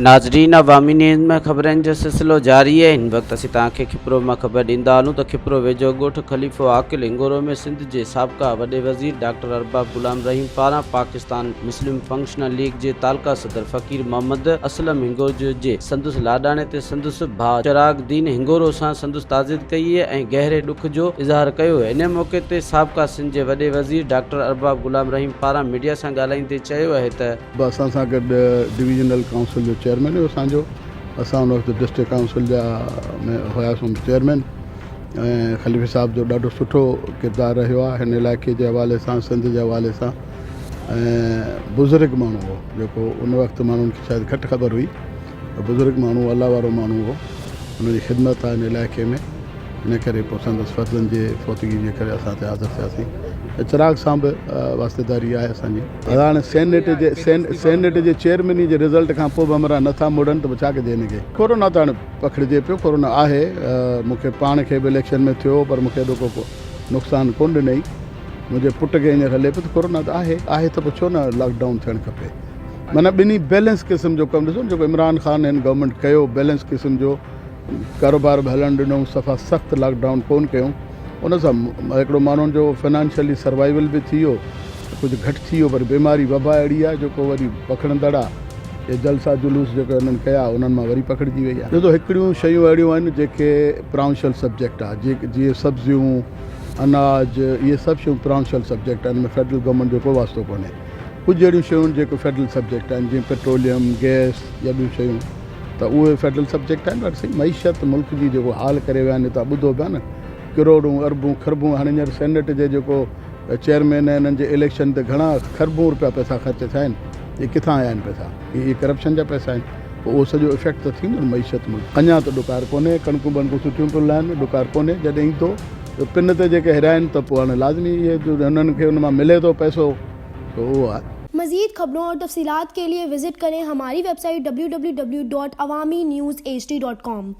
ناظرين عوامي نيوز ۾ خبرن جو سلسلو جاري آهي هن وقت اسين توهان کي کپرو مان خبر ڏيندا هلون ته کپرو ويجهو ڳوٺ خليفو عاقل هنگورو ۾ سنڌ جي سابقه وڏي وزير ڊاڪٽر ارباب غلام رحيم پاران پاڪستان مسلم فنڪشنل ليگ جي تعلقه صدر فقير محمد اسلم هنگورجو جي سندس لاڏاڻي تي سندس ڀاء چراغ دين هنگورو سان سندس تعزيت ڪئي ۽ گهري ڏک جو اظهار ڪيو ان موقعي تي سابقه سنڌ جي وڏي وزير ڊاڪٽر ارباب غلام رحيم پاران ميڊيا سان ڳالهائيندي چيو اهي ته به اسان سان گڏ ڊويزنل ڪائونسل جو چيئرمين هيو اسان جو اسان ان وقت ڊسٽرڪٽ ڪائونسل جا ۾ هياسون چيئرمين ۽ خليفي صاحب جو ڏاڍو سٺو ڪردار رهيو آهي هن علائقي جي حوالي سان سنڌ جي حوالي سان ۽ بزرگ ماڻهو هو جيڪو ان وقت ماڻهن کي شايد گهٽ خبر هئي بزرگ ماڻهو الله وارو ماڻهو هو ان جي خدمت آهي هن علائقي ۾ ان ڪري پوء سندس فرزند جي فوتگي جي ڪري اسان هتي حاضر ٿياسين ۽ چراغ سان به واسطيداري آهي اسان جي. هاڻي سينيٽ جي سينيٽ جي چيئرميني جي رزلٽ کان پوء به همراهه نه ٿا مڙن ته پوء ڇا ڪجي هن کي. ڪورونا ته هاڻي پکڙجي پيو ڪورونا آهي مون کي پاڻ کي به اليڪشن ۾ ٿيو پر مون کي ايڏو ڪو نقصان ڪونه ڏنائين منهنجي پٽ کي هينئر هلي پيو ته ڪورونا ته آهي آهي ته پوء ڇو نه لاڪ ڊائون ٿيڻ کپي معنيٰ ٻنهي بيلنس قسم جو ڪم ڏسو نه جيڪو عمران خان هن گورنمينٽ ڪيو بيلنس قسم جو ڪاروبار به هلڻ ڏنو صفا سخت لاڪ ڊائون ڪون ڪيون ان سان هڪڙو ماڻهن جو فنانشلي سروائيول به ٿي ويو ڪجهه گهٽ ٿي ويو پر بيماري وبا اهڙي آهي جيڪو وري پکڙندڙ آهي اهي جلسا جلوس جيڪي انهن ڪيا انهن مان وري پکڙجي وئي آهي. ڏسو هڪڙيون شيون اهڙيون آهن جيڪي پراونشل سبجيڪٽ آهي جي جيئن سبزيون اناج اهي سڀ شيون پراونشل سبجيڪٽ آهن ان ۾ فيڊرل گورنمينٽ جو ڪو واسطو ڪونهي ڪجهه اهڙيون شيون آهن جيڪي فيڊرل سبجيڪٽ آهن جيئن پيٽروليم گئس يا ٻيون شيون ته اهي فيڊرل سبجيڪٽ آهن پر سائين معيشت ملڪ جي جيڪو حال ڪري ويا آهن هتان ٻڌو پيا نه ڪروڙون اربون کربون هاڻي هينئر سينيٽ جي جيڪو چيئرمين آهن انهن جي اليڪشن تي گهڻا کربون روپيا پئسا خرچ ٿيا آهن اهي ڪٿان آيا آهن پئسا اهي ڪرپشن جا پئسا آهن پوء اهو سڄو افيڪٽ ته ٿيندو نه معيشت ملڪ اڃا ته ڏڪار ڪونهي ڪڻڪون بڻڪون سٺيون پيون لهن ڏڪار ڪونهي جڏهن ايندو ته پن تي جيڪي هيرائن ته پوء هاڻي لازمي اهي هنن کي ان مان ملي ٿو پئسو سو اهو آهي. مزيد خبرون اور تفصيلات کے لئے وزٽ ڪرين ھماري website W W W dot Awami news H D dot com.